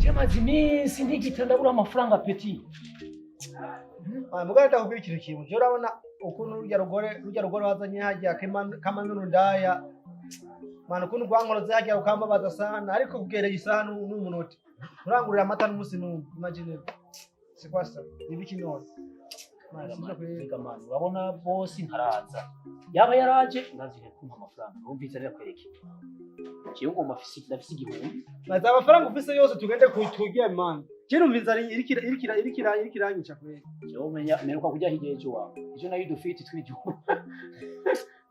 Byamaze iminsi ntigita, ndabura amafaranga, petit. Mugabo ndakubwira ikintu kimwe. Je urabona ukuntu rurya rugore wazanye hajya kamanuru ndaya mana, ukuntu rwankoroze hajya ukambabaza sana, ariko kugereye isaha n'umunota urangurira amata n'umunsi n'umwe. Imagine, c'est quoi ça? Ni biki none? Mana, sinzi kweri. Mbega mani, urabona bosi ntaraza. Yaba yaraje ndazihe kumpa amafaranga. Wumvise rero kwereke jewe ngomba afise, ndafise 1000. Maze amafaranga ufise yose tugende kutugiye man. Je numva inzara iriko iranyica kweri. Jewe umenya meruka kujya hirya y'ejo wawe, ejo nayo dufite twijumba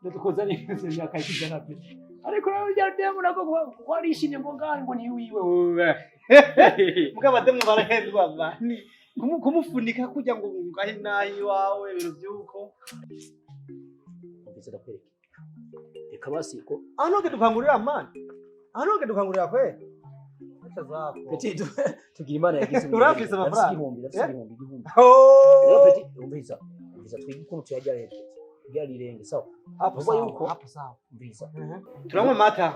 ndadukoza neza imyaka 100 pe. Ariko rero rya demu nako warishimye ngo ngari ngo ni wiwe wewe. Mugabo abademu barahendwa man. Kumufunika kujya ngo ngahe nahi iwawe ibintu vy'uko. Wumvise ndakwereke, reka basi ko Aho ntuge dukangurira man. Aho ntuge dukangurira kweri. Acha zako. Petit, tugira Imana yagize. Urafise amafaranga? 1000, ndafise 1000, 1000. Oh! Rero petit, umviriza, umviriza, twige ukuntu tuyarya rero petit, kugira rirenge sawa. Hapo Vuga sawa, yuko- hapo sawa. Umviriza. Turanywa amata.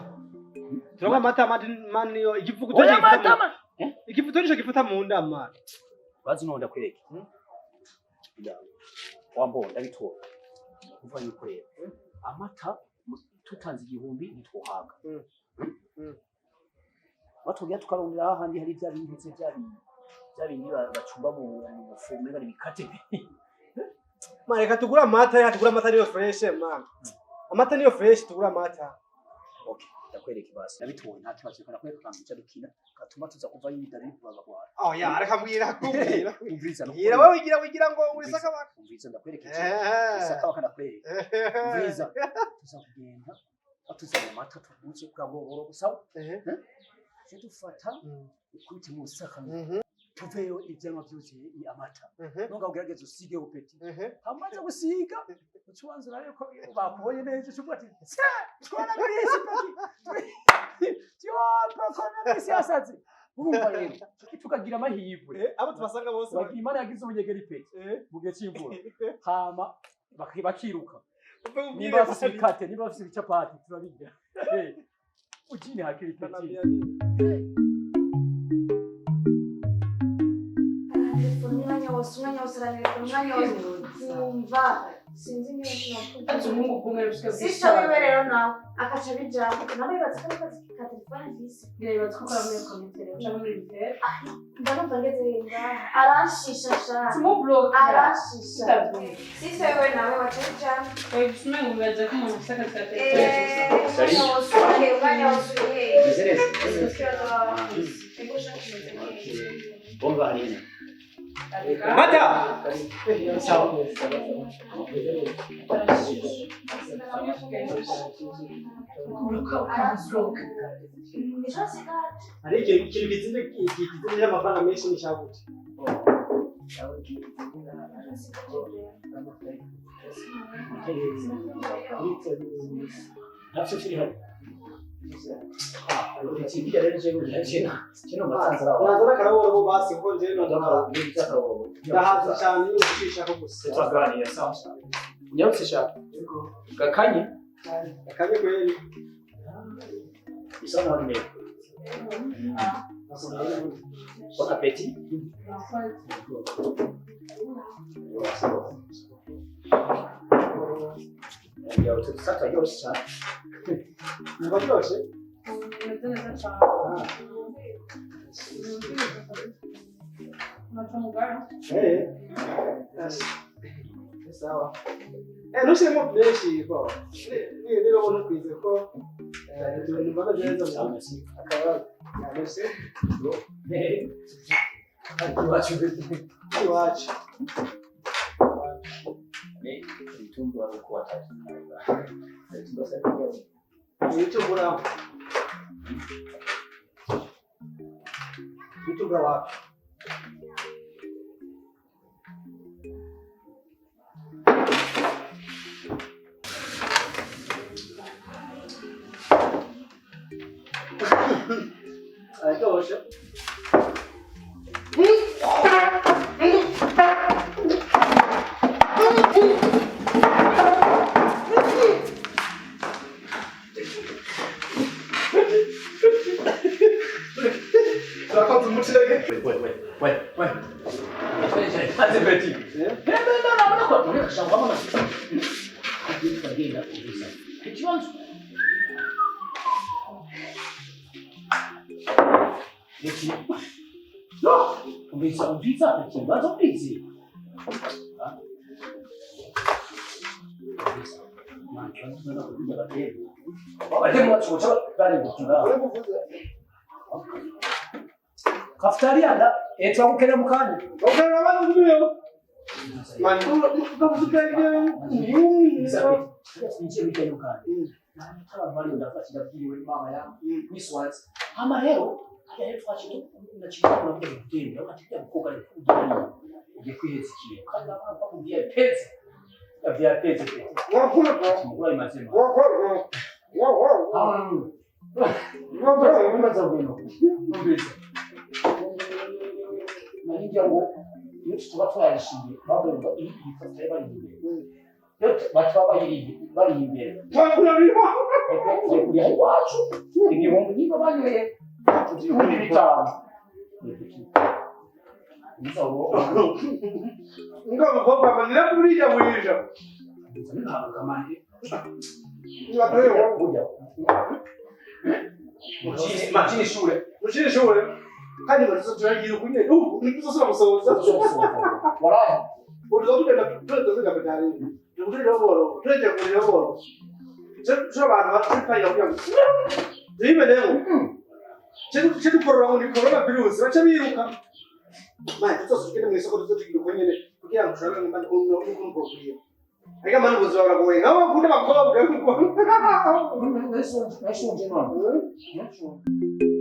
Turanywa amata, amata man niyo igivuguto. Oya, amata Igivuguto nico gifuta mu nda man. Bazi none ndakwereke. Wambo ndabitora kuva yuko rero amata tutanze 1000 ntitwohaga. Batubwira tukarondera hahandi hari bya bintu bya bindi bacumba mu bufu, umenga ni ibikate. Man, reka tugure amata, reka tugure amata niyo fresh man. Amata niyo fresh, tugure amata. Okay, ndakwereke basi, ndabitoye, nta kibazo. Reka ndakwereka akantu duca dukina gatuma tuza kuva yida riri kubagwara. Oh ya, reka mbwira kumbwira. Umviriza no Mbwira wewe, wigira ngo urisaka baka. Umviriza, ndakwereke. Eh. Isaka bakandakwereka. Umviriza, tuza kugenda batuzanye amata tuguze bwa bwoboro gusa. Eh. Tuje dufata ukubite mu saka, tuveyo ivyamwa vyuzuye amata. Nonga ugerageze usigeho, petit. Amaze gusiga uca ubanza urabe ko bakubonye neza, uca uvuga ati: "Se coronavirus, petit, coronavirus yasaze." Urumva rero tukagira amahirwe. Eh, abo tubasanga bose. Bagira Imana yagize umunyegeri, petit, mu gihe c'imvura, hama bakiruka. Nimba bafise ibikate, nimba bafise ibicapati, turabirya. Ukine hakiri, petit. Telefone umwanya wose, umwanya wose arantelefona umwanya wose, numva sinzi niba Ati umuhungu kumwe bishika. Sister wiwe rero nawe akaca bijambo nawe yibatse ko akazi ka telefone mfise. Bireba ko ukora muri komite rero cyangwa muri biteri. Mba numva ngeze ngaha aranshisha sha. Tumublock. Aranshisha. Tutabyumva. Sister wiwe nawe baca bijambo. Oya, umengo bibaza ko umuntu afite akazi ka telefone gusa. Umwanya wose urihe? Umwanya wose urihe? Meze neza. Ego shaka kumeze neza. Bomba harina. Mata! Sawa. Nico nsigaje. Hari ikintu kizinde cy'amafaranga menshi ni cyagute. Nico nsigaje. Nafyo kiri hano. Ikindi rero je no matsanzara. Nazana akarabo basi kuko nje ndahaze cyane iyo ushishako gusa. Tutaganira sawa sawa. Unyarutse shaka. Gakanye. Akanye kweli. Isa naho nimero. Bon appétit. Ya utusaka yose cyane. Numva byoshe. Umeze neza cyane. Unaca umugara. Eh. Ni sawa. Eh, ntushiremo byinshi ko. Ni niba ubona ukwize ko numva ameze neza. Sawa, merci. Akaba yamese Eh. Iwacu. Iwacu. Ni ibitumbura uko watatu. Ibitumbura. Ibitumbura wapi? Araryoshe. Ikibazo Eki. No, umvise umvise ikibazo umvise. Kaftaria da etwa kukera mukanya. Okera abantu kubiyo. Mani Hama rero hajya rero twaciye tunakigura kugira kugenda ukatijya gukoga ugiye ugiye kwiheza ikintu kandi abana bakubwiye pezi ya vya pezi wakora mugura imazima wakora umaze kugenda umvise naringira ngo iyo tuba twayishingiye bavuga iyi ifoto bari imbere iyo bataba bayiri bari imbere Twakurabira. kuriha iwacu igihumbi niba banyoye 5,000. Nga mukobwa manira kuriya bwija. Machini shure. Mushire shure. Kandi barizo turagira kunye. Ubu ntituzosubira gusohoza. Waraye. Uruzo tugenda tugenda pedali. Tugenda boro. Tugenda kurira boro. Cyo abantu batipayira kugira ngo tuyimenemo. Cyo dukorora ngo ni corona virus baca biruka. Mani tuzosubira mu isoko tuzotugira uko nyene kugira ngo turabe nimba n'ukuntu bwokwiye. Ariko mani ubuzima buragoye. Nk'abo bakunda abakobwa. Nashonje none. Nashonje.